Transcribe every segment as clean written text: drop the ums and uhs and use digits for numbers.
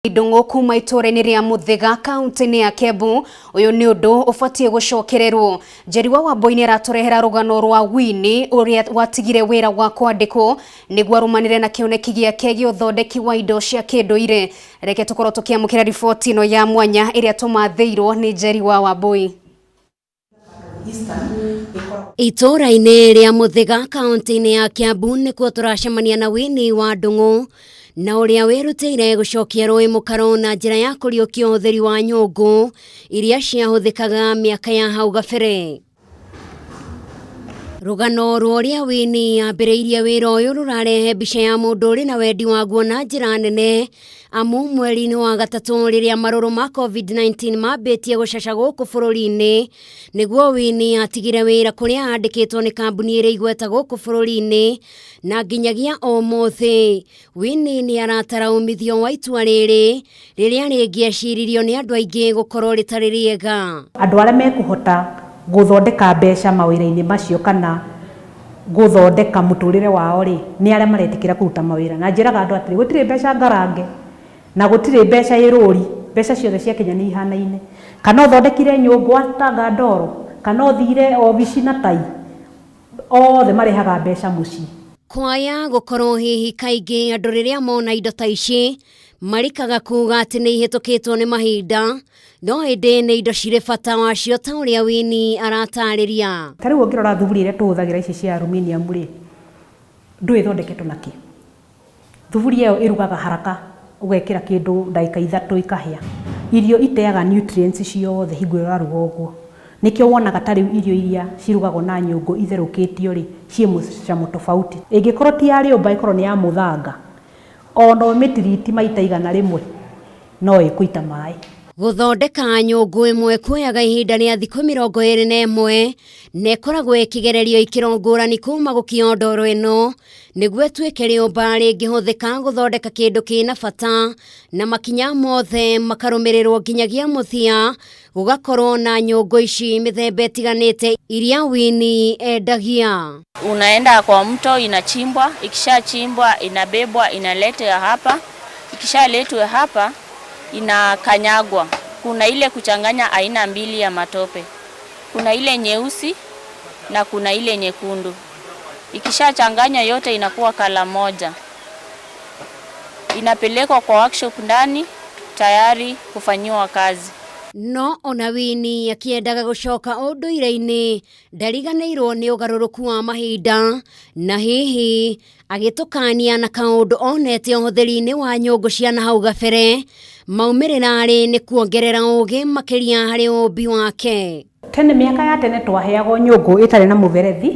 Ndung'u kuma itũũra-inĩ rĩa Mũthĩga kaunti-inĩ ya Kiambu. Ũyũ nĩ ũndũ ũbatiĩ gũcokererwo. Njeri wa Wambui nĩ aratũrehera rũgano rwa Winnie ũrĩa watigire wĩra wa kwandĩkwo nĩguo arũmanĩre na kĩoneki gĩake gĩa ũthondeki wa indo cia kĩndũire. Reke tũkorwo tũkĩamũkĩra riboti ĩno ya mwanya ĩrĩa tũmathĩirwo nĩ Njeri wa Wambui. Itũũra-inĩ rĩa Mũthĩga kaunti-inĩ ya Kiambu nĩkuo tũracemania na Winnie wa Ndung'u na ũrĩa wĩrutĩire gũcokia rũĩ mũkaro na njĩra ya kũriũkia ũhũthĩri wa nyũngũ iria ciahũthĩkaga mĩaka ya hau gabere. Rũgano rwa ũrĩa Winnie ambĩrĩirie wĩra ũyũ rũrarehe mbica ya mũndũ ũrĩ na wendi waguo na njĩra nene amu mweri-inĩ wa gatatũ rĩrĩa marũrũ ma COVID-19 mambĩtie gũcaca gũkũ bũrũri-inĩ nĩguo Winnie atigire wĩra kũrĩa andĩkĩtwo nĩ kambuni ĩrĩ igweta gũkũ bũrũri-inĩ na nginyagia ũmũthĩ Winnie nĩ aratara umithio wa itua rĩrĩ rĩrĩa rĩngĩeciririo nĩ andũ aingĩ gũkorwo rĩtarĩ rĩega. Andũ arĩa mekũhota gũthondeka mbeca mawĩra-inĩ macio kana gũthondeka mũtũrĩre wao rĩ, nĩ arĩa maretĩkĩra kũruta mawĩra. Na njĩraga andũ atĩrĩ, gũtirĩ mbeca ngarange na gũtirĩ mbeca ĩ rũri, mbeca ciothe cia Kenya nĩ ihanaine. Kana ũthondekire nyũngũ watanga ndoro, kana ũthire obici na tai, othe marehaga mbeca mũciĩ. Kwaya gũkorwo hihi kaingĩ andũ rĩrĩa mona indo ta ici marikaga kuga atĩ nĩ ihĩtũkĩtwo nĩ mahinda, no ĩndĩ nĩ indo cirĩ bata wacio ta ũrĩa Winnie aratarĩria. Ta rĩu ũngĩrora thuburia iria tũhũthagĩra ici cia aluminium rĩ, ndũĩ ithondeketwo na kĩ. Thuburia ĩyo ĩrugaga haraka ũgekĩra kĩndũ ndagĩka 3 ikahĩa. Irio iteaga nutrients ciothe hingo ĩrĩa ũraruga ũguo. Nĩkĩo wonaga ta rĩu irio iria cirugagwo na nyũngũ itherũkĩtio rĩ, ciĩ mũcamo tofauti. Ĩngĩkorwo ti ya rĩũmba ĩkorwo nĩ ya mũthanga, ona ũmĩtiriti maita 100 no ĩkũita maĩ. Gũthondeka nyũngũ ĩmwe kuoyaga ihinda rĩa thikũ 21 na ĩkoragwo ĩkĩgererio ikĩro ngũrani kuma gũkio ndoro ĩno nĩguo ĩtuĩke rĩũmba rĩngĩhũthĩka gũthondeka kĩndũ kĩna bata na makinya mothe makarũmĩrĩrwo nginyagia mũthia gũgakorwo na nyũngũ ici mĩthemba ĩtiganĩte iria Winnie endagia. Unaenda kwa mto, inachimbwa, ikishachimbwa inabebwa, inaletwa hapa, ikishaletwa hapa inakanyagwa. Kuna ile kuchanganya aina mbili ya matope, kuna ile nyeusi na kuna ile nyekundu. Ikishachanganywa yote inakuwa kala moja, inapelekwa kwa workshop ndani tayari kufanyiwa kazi. No ona Winnie akĩendaga gũcoka ũndũire-inĩ ndariganĩirwo nĩ ũgarũrũku wa mahinda na hihi agĩtũkania na kaũndũ onete ũhũthĩri-inĩ wa nyũngũ cia na hau gabere maumĩrĩra arĩ nĩ kuongerera ũgĩ makĩria harĩ ũmbi wake. Tene mĩaka ya tene twaheagwo nyũngũ ĩtarĩ na mũberethi,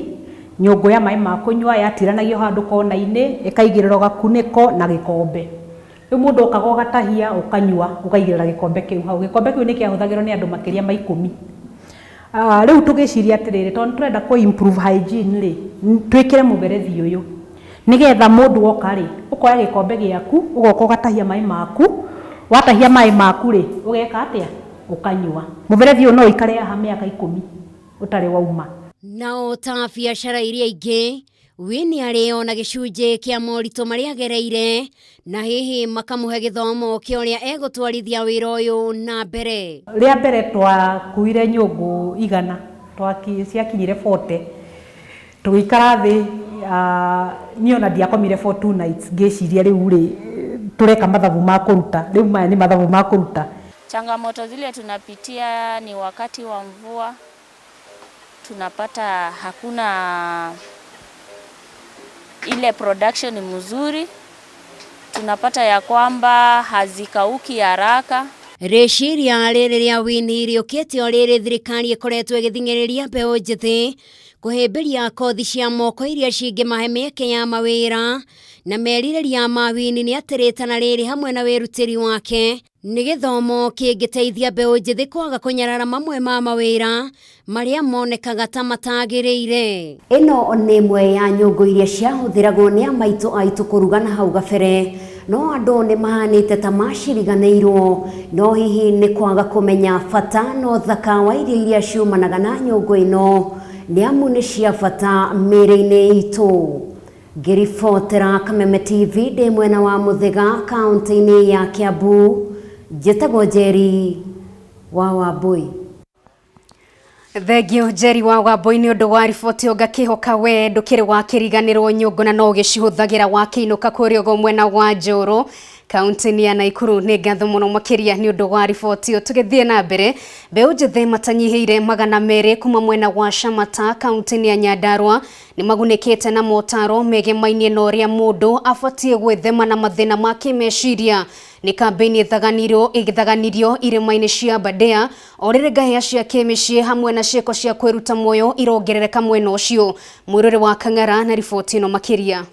nyũngũ ya maĩ ma kũnyua yatiranagio handũ kona-inĩ, ĩkaigĩrĩrwo gakunĩko na gĩkombe. Rĩu mũndũ okaga ũgatahia ũkanyua ũkaigĩrĩra gĩkombe kĩu hau. Gĩkombe kĩu nĩ kĩahũthagĩrwo nĩ andũ makĩria ma 10. Rĩu tũgĩciria atĩrĩrĩ, tondũ nĩ tũrenda kũ improve hygiene rĩ, twĩkĩre mũberethi ũyũ nĩgetha mũndũ oka rĩ, ũkoya gĩkombe gĩaku ũgoka ũgatahia maĩ maku, watahia maĩ maku rĩ, ũgeka atĩa? Ũkanyua. Mũberethi ũyũ no ũikare haha mĩaka 10 ũtarĩ wauma. Nao ta biacara iria ingĩ, Winnie arĩ ona gĩcunjĩ kĩa moritũ marĩa agereire na hihi makamũhe gĩthomo kĩa ũrĩa egũtwarithia wĩra ũyũ na mbere. Rĩa mbere twakuire nyũngũ 100, ciakinyire 40, tũgĩikara thĩ, niĩ ona ndiakomire for 2 nights ngĩciria rĩu rĩ, tũreka mathabu ma kũruta, rĩu maya nĩ mathabu ma kũruta. Changamoto zile tunapitia ni wakati wa mvua, tunapata hakuna ile production mzuri, tunapata ya kwamba hazikauki haraka. Rĩciria rĩrĩ rĩa Winnie rĩũkĩte o rĩrĩ thirikari ĩkoretwo ĩgĩthing'ĩrĩria mbeũ njĩthĩ kũhĩmbĩria kothi cia moko iria cingĩmahe mĩeke ya mawĩra na merirĩria ma Winnie nĩ atĩ rĩtana rĩrĩ hamwe na wĩrutĩri wake nĩ gĩthomo kĩngĩteithia mbeũ njĩthĩ kwaga kũnyarara mamwe ma mawĩra marĩa monekaga ta matagĩrĩire. Ĩno nĩ ĩmwe ya nyũngũ iria ciahũthĩragwo nĩ amaitũ aitũ kũruga na hau gabere, no andũ nĩ mahanĩte ta maciriganĩirwo, no hihi nĩ kwaga kũmenya bata na ũthaka wa irio iria ciumanaga na nyũngũ ĩno, nĩ amu nĩ cia bata mĩĩrĩ-inĩ itũ. Ngĩribotera Kameme TV ndĩ mwena wa Mũthĩga kaunti-inĩ ya Kiambu, njĩtagwo Njeri wa Wambui. Thengio Njeri wa Wambui nĩ ũndũ wa riboti ĩyo, ngakĩhoka we ndũkĩrĩ wakĩriganĩrwo nyũngũ na no ũgĩcihũthagĩra wakĩinũka kũrĩa ũguo mwena wa Njũrũ kaunti-inĩ ya Naikuru. Nĩ ngatho mũno makĩria nĩ ũndũ wa riboti ĩyo. Tũgĩthiĩ na mbere, mbeũ njĩthĩ matanyihĩire 200 kuma mwena wa Shamata kaunti-inĩ ya Nyandarua nĩ magunĩkĩte na motaro megemainie na ũrĩa mũndũ abatiĩ gwĩthema na mathĩna ma kĩmeciria. Nĩ kambĩini ĩthaganirio irĩma-inĩ cia Aberdare o rĩrĩ ngahĩha cia kĩmĩciĩ hamwe na ciĩko cia kwĩruta muoyo irongerereka mwena ũcio. Mwĩrore wa Kang'ara na riboti ĩno makĩria.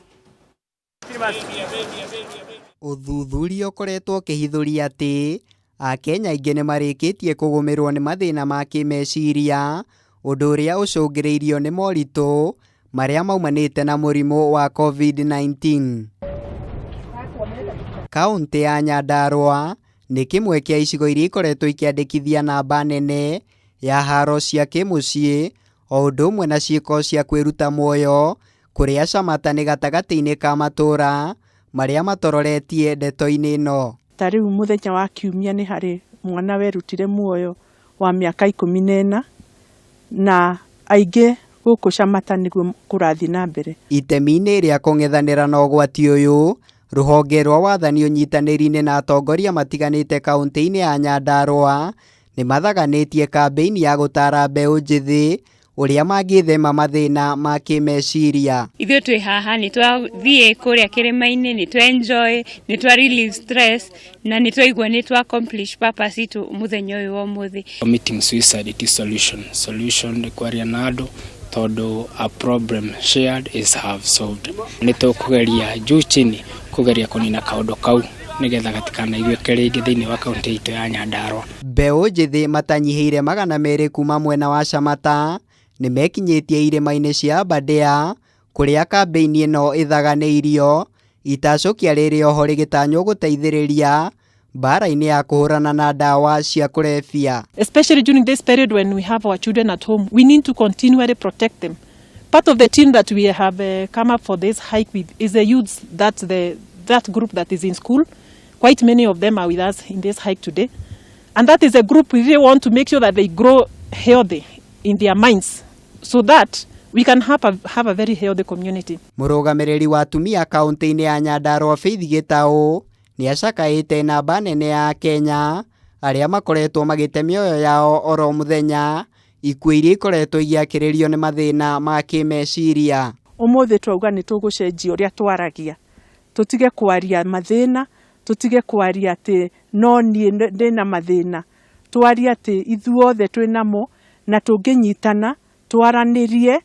Ũthuthuria ũkoretwo ũkĩhithũria atĩ Akenya aingĩ nĩ marĩkĩtie kũgũmĩrwo nĩ mathĩna ma kĩmeciria, ũndũ ũrĩa ũcũngĩrĩirio nĩ moritũ marĩa maumanĩte na mũrimũ wa COVID-19. Kaũntĩ ya Nyandarua nĩ kĩmwe kĩa icigo iria ikoretwo ikĩandĩkithia namba nene ya haro cia kĩmũciĩ o ũndũ ũmwe na ciĩko cia kwĩruta muoyo, kũrĩa Shamata nĩ gatagatĩ-inĩ ka matũũra marĩa matororetie ndeto-inĩ ĩno. Ta rĩu mũthenya wa kiumia nĩ harĩ mwana werutire muoyo wa mĩaka 14, na aingĩ gũkũ Shamata nĩguo kũrathiĩ na mbere. Itemi-inĩ rĩa kũng'ethanĩra na ũgwati ũyũ, rũhonge rwa wathani ũnyitanĩri-inĩ na atongoria matiganĩte kaũntĩ-inĩ ya Nyandarua nĩ mathaganĩtie kambĩini ya gũtara mbeũ njĩthĩ ũrĩa mangĩthema mathĩna ma kĩmeciria. Ithuĩ twĩ haha nĩ twathiĩ kũrĩa kĩrĩma-inĩ, nĩ twa enjoy, nĩ twa relieve stress na nĩ twaigua nĩ twa accomplish purpose itũ mũthenya ũyũ wa ũmũthĩ. Committing suicide ti solution. Solution nĩ kwaria na andũ, tondũ a problem shared is half solved. Nĩ tũkũgeria juu chini kũgeria kũnina kaũndũ kau nĩgetha gatikanaiguĩke rĩngĩ thĩinĩ wa kaũntĩ itũ ya Nyandarua. Mbeũ njĩthĩ matanyihĩire 200 kuma mwena wa Shamata nĩ mekinyĩtie irĩma-inĩ cia Aberdare kũrĩa kambĩini ĩno ĩthaganĩirio, itacũkia rĩrĩ oho rĩgĩtanywo gũteithĩrĩria mbara-inĩ ya kũhũrana na ndawa cia kũrebia. Especially during this period when we have our children at home, we need to continually protect them. Part of the team that we have come up for this hike with is the youths, that group that is in school. Quite many of them are with us in this hike today. And that is a group we really want to make sure that they grow healthy in their minds so that we can have a very healthy community. Mũrũgamĩrĩri wa atumia kaũntĩ-inĩ ya Nyandarua Faith Gĩtaũ nĩ acakaĩte namba nene ya Kenya arĩa makoretwo magĩte mĩoyo yao oro mũthenya, ikuũ iria ikoretwo igĩakĩrĩrio nĩ mathĩna ma kĩmeciria. Ũmũthĩ twauga nĩ tũgũcenjia ũrĩa twaragia, tũtige kwaria mathĩna, tũtige kwaria atĩ no niĩ ndĩna mathĩna, twarie atĩ ithuothe twĩnamo na tũngĩnyitana twaranĩrie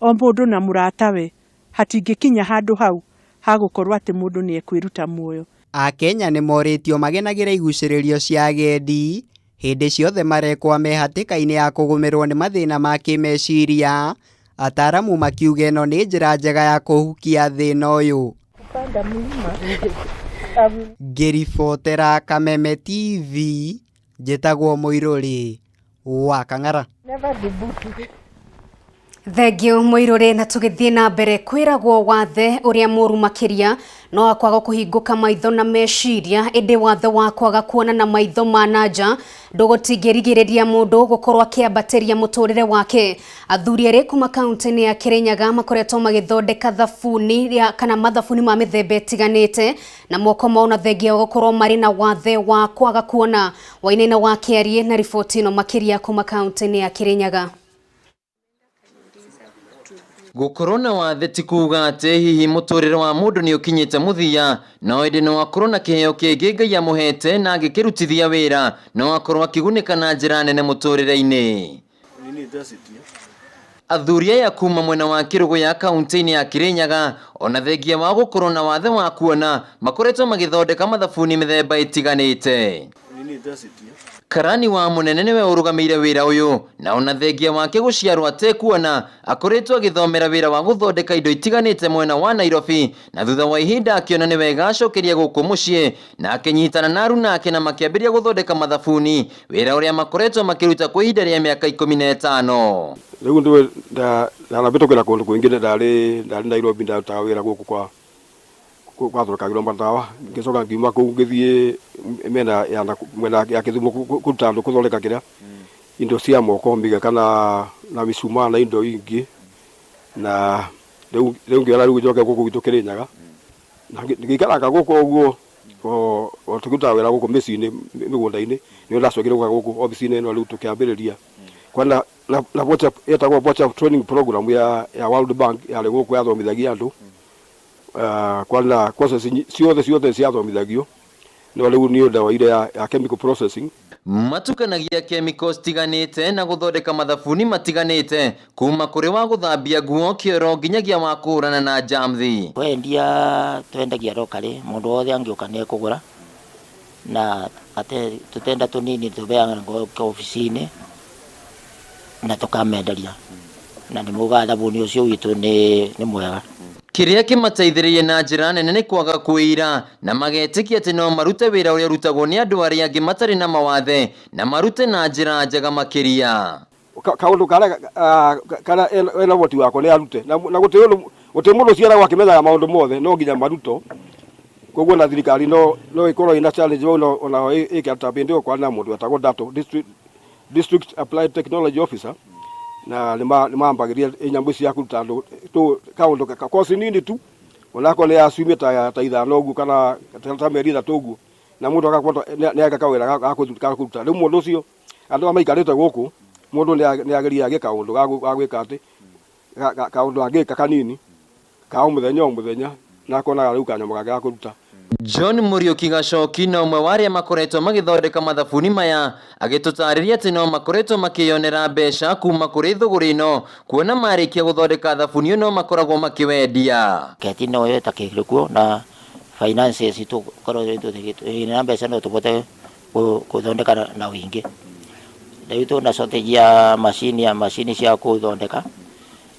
o mũndũ na mũratawe, hatingĩkinya handũ hau hagũkorwo atĩ mũndũ nĩ ekwĩruta muoyo. Akenya nĩ morĩtio magenagĩra igucĩrĩrio cia agendi hĩndĩ ciothe marekwa me hatĩka-inĩ ya kũgũmĩrwo nĩ mathĩna ma kĩmeciria, ataaramu makiuga ĩno nĩ njĩra njega ya kũhukia thĩna ũyũ. Ngĩribotera Kameme TV, njĩtagwo Mũirũrĩ wa Kang'ara. Thengio Mũirũrĩ. Na tũgĩthiĩ na mbere, kwĩragwo wathe ũrĩa mũru makĩria no akwaga kũhingũka maitho na meciria, ĩndĩ wathe wa kwaga kuona na maitho ma na nja ndũgũtingĩrigĩrĩria mũndũ gũkorwo akĩambatĩria mũtũrĩre wake. Athuri erĩ kuma kaunti-inĩ ya Kirinyaga makoretwo magĩthondeka thabuni ya kana mathabuni ma mĩthemba ĩtiganĩte na moko mao na thengia wa gũkorwo marĩ na wathe wa kwaga kuona. Wainaina wa Kĩarie na riboti ĩno makĩria kuma kaunti-inĩ ya Kirinyaga. Gũkorwo na wathe ti kuga atĩ hihi mũtũrĩre wa mũndũ nĩ ũkinyĩte mũthia, no ĩndĩ no akorwo na kĩheo kĩngĩ Ngai amũhete na angĩkĩrutithia wĩra no akorwo akĩgunĩka na njĩra nene mũtũrĩre-inĩ. Athuri aya kuma mwena wa Kĩrũgũya kaunti-inĩ ya Kirinyaga ona thengia wa gũkorwo na wathe wa kuona makoretwo magĩthondeka mathabuni mĩthemba ĩtiganĩte. Karani wa mũnene nĩwe ũrũgamĩire wĩra ũyũ, na ona thengia wake gũciarwo atekuona, akoretwo agĩthomera wĩra wa gũthondeka indo itiganĩte mwena wa Nairobi, na thutha wa ihinda akĩona nĩ wega acokerie gũkũ mũciĩ, na akĩnyitana na aruna ake na makĩambĩrĩria gũthondeka mathabuni, wĩra ũrĩa makoretwo makĩruta kwa ihinda rĩa mĩaka 15. Rĩu ndũĩ ndanabĩtũkĩra kũndũ kũingĩ ndarĩ ndarĩ Nairobi ndarutaga wĩra gũkũ kwa gwathondekagĩrwo matawa ngĩcoka ngiuma kũu ngĩthiĩ mĩena ya mwena ya Kĩthumo kũruta andũ kũthondeka kĩrĩa indo cia moko mĩgeka na na mĩcumaa na indo ingĩ na rĩu rĩu ngĩona rĩu njoke gũkũ gwitũ Kĩrĩnyaga na ngĩikaranga gũkũ ũguo o o tũkĩrutaga wĩra gũkũ mĩciĩ-inĩ mĩgũnda-inĩ nĩyo ndacokire gũka gũkũ obici-inĩ ĩno rĩu tũkĩambĩrĩria kwana na na WhatsApp yetagwo WhatsApp training program ya ya World Bank yarĩ gũkũ yathomithagia andũ kwarĩ na courses ciothe ciothe ciathomithagio no rĩu niĩ ndoire ya, ya chemical processing. Matukanagia chemicals citiganĩte na gũthondeka mathabuni matiganĩte kuma kũrĩ wa gũthambia nguo, kĩoro nginyagia wa kũhũrana na njamthi. Kwendia twendagia locally, mũndũ wothe angĩũka nĩ ekũgũra na ate tũtenda tũnini tũbeaga obici-inĩ na tũkamenderia na nĩ maugaga thabuni ũcio witũ nĩ nĩ mwega. Kĩrĩa kĩmateithĩrĩirie na njĩra nene nĩ kwaga kwĩira na magetĩkia atĩ no marute wĩra ũrĩa ũrutagwo nĩ andũ arĩa angĩ matarĩ na mawathe na marute na njĩra njega makĩria. Kaũndũ karĩa karĩa ena ũhoti wako nĩ arute na gũtirĩ ũndũ gũtirĩ mũndũ ũciaragwo akĩmenyaga maũndũ mothe no nginya maruto koguo na thirikari no no ĩkorwo ĩna challenge ona ona ĩke ta hĩndĩ ĩyo kwarĩ na mũndũ wetagwo DATO district, district Applied Technology Officer na nĩ mambagĩria nyamũ ici cia kũruta andũ kaũndũ kosi nini tu onakorwo nĩ ya ciumia ta ta ithano ũguo kana ta mĩeri 3 ũguo na mũndũ agakorwo nĩ eka kawĩra ga kũruta rĩu mũndũ ũcio andũ arĩa maikarĩte gũkũ mũndũ nĩ ageria agĩe kaũndũ ga gwĩka atĩ kaũndũ angĩka kanini ka o mũthenya o mũthenya na akonaga rĩu kanyamũ gake ga kũruta. John Mũriũki Gacoki na ũmwe wa arĩa makoretwo magĩthondeka mathabuni maya agĩtũtarĩria atĩ no makoretwo makĩyonera mbeca kuma kũrĩ thũgũrĩ ĩno kuona marĩkia gũthondeka thabuni ũyũ no makoragwo makĩwendia. Keti no ĩtakĩrĩ kuo na finances tũkorwo na mbeca no tũbote gũthondeka na ũingĩ. Rĩu twĩna shortage ya macini ya macini cia gũthondeka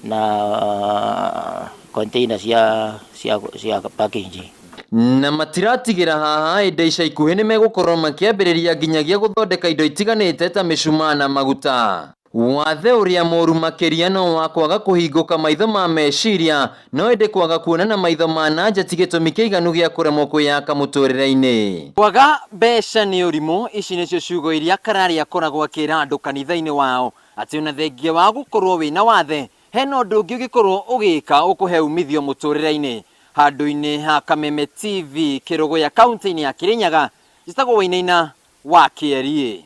na container cia cia cia packaging. Na matiratigĩra haha ĩndĩ ica ikuhĩ nĩ megũkorwo makĩambĩrĩria nginyagia gũthondeka indo itiganĩte ta mĩcumaa na maguta. Wathe ũrĩa mũru makĩria no wa kwaga kũhingũka maitho ma meciria no ĩndĩ kwaga kuona na maitho ma na nja ti gĩtũmi kĩiganu gĩa kũremwo kwĩyaka mũtũrĩre-inĩ. Kwaga mbeca nĩ ũrimũ, ici nĩcio ciugo iria Karari akoragwo akĩra andũ kanitha-inĩ wao atĩ ona thengia wa gũkorwo wĩna wathe hena ũndũ ũngĩ ũngĩkorwo ũgĩka ũkũhe umithio mũtũrĩre-inĩ. Handũ-inĩ ha Kameme TV Kĩrũgũya kaunti-inĩ ya Kĩrĩnyaga, njĩtagwo Wainaina wa Kĩeriĩ.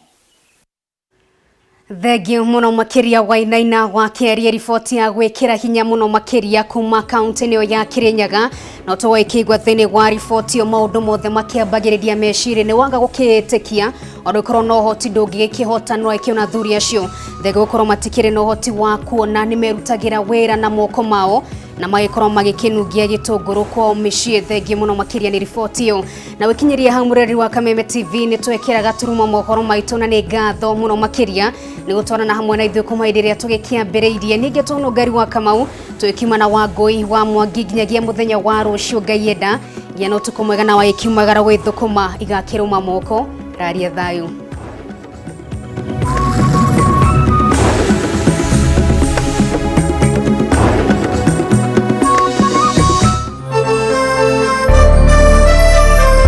Thengio muno makiria Wainaina wa Kĩeriĩ, riboti ya gwĩkĩra hinya muno makiria kuma kaunti ĩyo ya Kĩrĩnyaga. No tũgĩkĩigua thĩinĩ wa riboti ĩyo maũndũ mothe makĩambagĩrĩria meciria nĩ waga gũkĩĩtĩkia ona ũkorwo na ũhoti ndũngĩgĩkĩhota no ĩkĩona athuri acio thengio gũkorwo matikĩrĩ na ũhoti wa kuona nĩ merutagĩra wĩra na moko mao na magĩkorwo magĩkĩnungia gĩtũngũrũ kwao mĩciĩ. Thengio mũno makĩria nĩ riboti ĩyo na gwĩkinyĩria hau mũreri wa Kameme TV nĩ twekĩra gaturuma mohoro maitũ na nĩ ngatho mũno makĩria nĩ gũtwarana hamwe na ithuĩ kuma hĩndĩ ĩrĩa tũgĩkĩambĩrĩirie. Ningĩ tũnũ ngari wa Kamau tũgĩkiuma na Wangũi wa Mwangi nginyagia mũthenya wa rũciũ Ngai enda nginya na ũtukũ mwega na wagĩkiumagara gwĩthũkũma igakĩrũma moko raria thayũ.